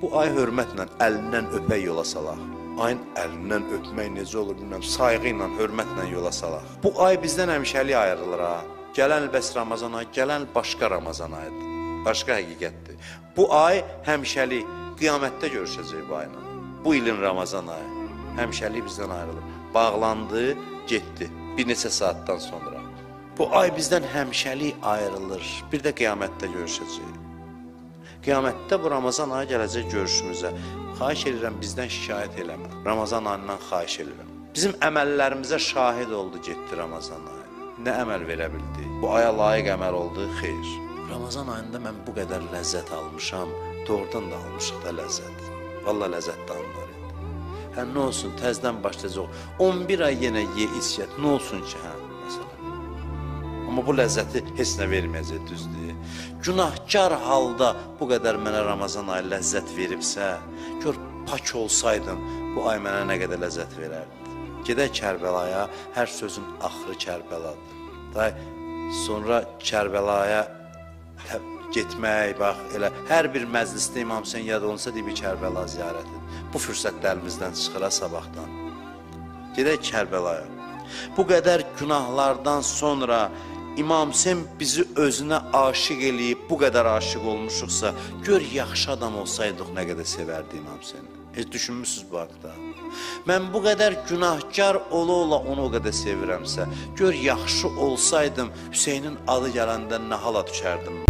Bu ay hörmətlə əlindən öpək yola salaq. Ayın əlindən öpmək necə olur bilməm, sayğı ilə, hörmətlə yola salaq. Bu ay bizdən həmişəlik ayrılır ha. Gələn il bəs Ramazan ayı, gələn il başqa Ramazan ayıdır. Başqa həqiqətdir. Bu ay həmişəlik qiyamətdə görüşəcək bu ayla. Bu ilin Ramazan ayı həmişəlik bizdən ayrılır. Bağlandı, getdi bir neçə saatdan sonra. Bu ay bizdən həmişəlik ayrılır. Bir də qiyamətdə görüşəcək. Qiyamətdə bu Ramazan ayı gələcək görüşümüzə. Xahiş edirəm, bizdən şikayət eləmə. Ramazan ayından xahiş edirəm. Bizim əməllərimizə şahid oldu, getdi Ramazan ayı. Nə əməl verə bildi? Bu aya layiq əməl oldu, xeyr. Ramazan ayında mən bu qədər ləzzət almışam, doğrudan da almışıq da ləzzət. Vallahi ləzzət də alınır indi. Hə, nə olsun, təzdən başlayacaq. 11 ay yenə ye, iç, yat, nə olsun ki, hə, məsələn. Amma bu ləzzəti heç nə verməyəcək, düzdür. Günahkar halda bu qədər mənə Ramazan ayı ləzzət veribsə, gör, pak olsaydım, bu ay mənə nə qədər ləzzət verərdi. Gedək Kərbəlaya, hər sözün axırı Kərbəladır. Day, sonra Kərbəlaya getmək, bax, elə hər bir məclisdə İmam Hüseyn yad olunsa, deyir, bir Kərbəla ziyarət et. Bu fürsət də əlimizdən çıxır ha, sabahdan. Gedək Kərbəlaya. Bu qədər günahlardan sonra İmam Hüseyn bizi özünə aşiq eləyib, bu qədər aşiq olmuşuqsa, gör, yaxşı adam olsaydıq nə qədər sevərdi İmam Hüseyni. Heç düşünmüsünüz bu haqda? Mən bu qədər günahkar ola-ola onu o qədər sevirəmsə, gör, yaxşı olsaydım, Hüseynin adı gələndə nə hala düşərdim